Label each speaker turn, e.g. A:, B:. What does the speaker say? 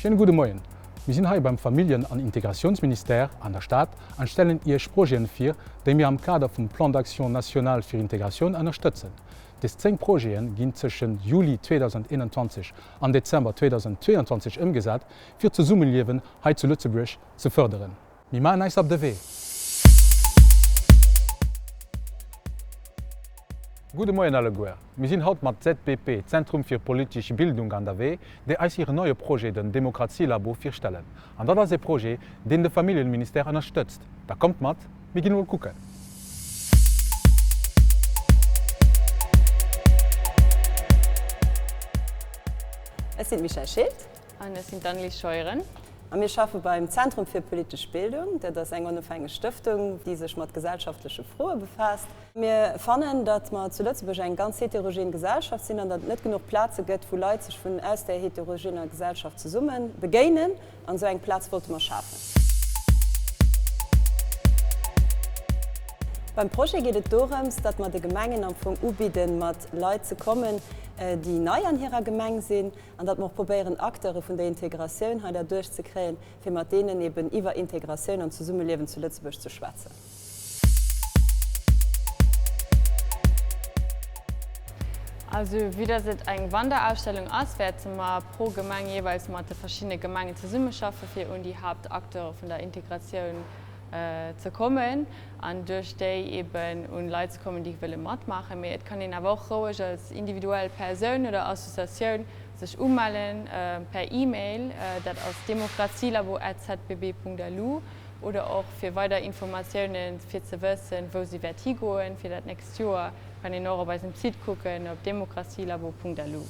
A: Schéine gudde Moien. Mir sinn hei beim Familljen an Integratiounsministère an der Stad an stellen Iech Projeten vir, déi mir am Kader vum Plan d'action national fir Integratioun ënnerstëtzen. Des 10 Projeten ginn tëschent Juli 2021 an Dezember 2022 ëmgesat, fir d'Zesummeliewen hei zu Lëtzebuerg ze fërderen. Mir maachen eis op de Wee! Gudde Moien alleguer. Mir sinn haut mat ZBP, Zentrum fir politesch Bildung, an der Wee, déi eis hiren neie Projet, den Demokratielabo, virstellen. An dat ass ee Projet, deen de Familljenministère ënnerstëtzt. Da kommt mat, mir ginn emol kucken.
B: Ech sinn d'Michèle Schilt.
C: An ech sinn d'Annelise Scheuren.
B: A mir schaffe beim Zentrum fir politesch Bildung. Dat ass eng onofhängeg Stëftung, déi sech mat gesellschaftleche Froe befaasst. Mir fannen, datt mer zu Lëtzebuerg eng ganz heterogen Gesellschaft sinn an datt et net genuch Plaze gëtt, wou Leit sech vun aus där heterogener Gesellschaft zesumme begéinen. An esou eng Plaz wollte mer schafen. Beim Projet geet et dorëms, datt mer de Gemengen am Fong ubidden, mat Leit ze kommen, déi nei an hirer Gemeng sinn, An datt mer och probéieren, Acteure vun der Integratioun hei derduerch ze kréien, fir mat deenen eben iwwer Integratioun an Zesummeliewen zu Lëtzebuerg ze schwätzen.
C: Also vue dass et eng Wanderausstellung ass, wäerte mer pro Gemeng jeeweils mat de verschiddene Gemengen zesummeschaffen, fir un déi Haaptacteure vun der Integratioun ze kommen an duerch déi eben un Leit ze kommen, déi wëlle matmaachen. Mee et kann een awer och roueg als individuell Persoun oder Associatioun sech umellen per E-Mail, dat ass demokratielabo@zbb.lu, oder och fir weider Informatiounen, fir ze wëssen, wou se wäert higoen fir dat nächst Joer, kann een och op eisem Site kucken op demokratielabo.lu.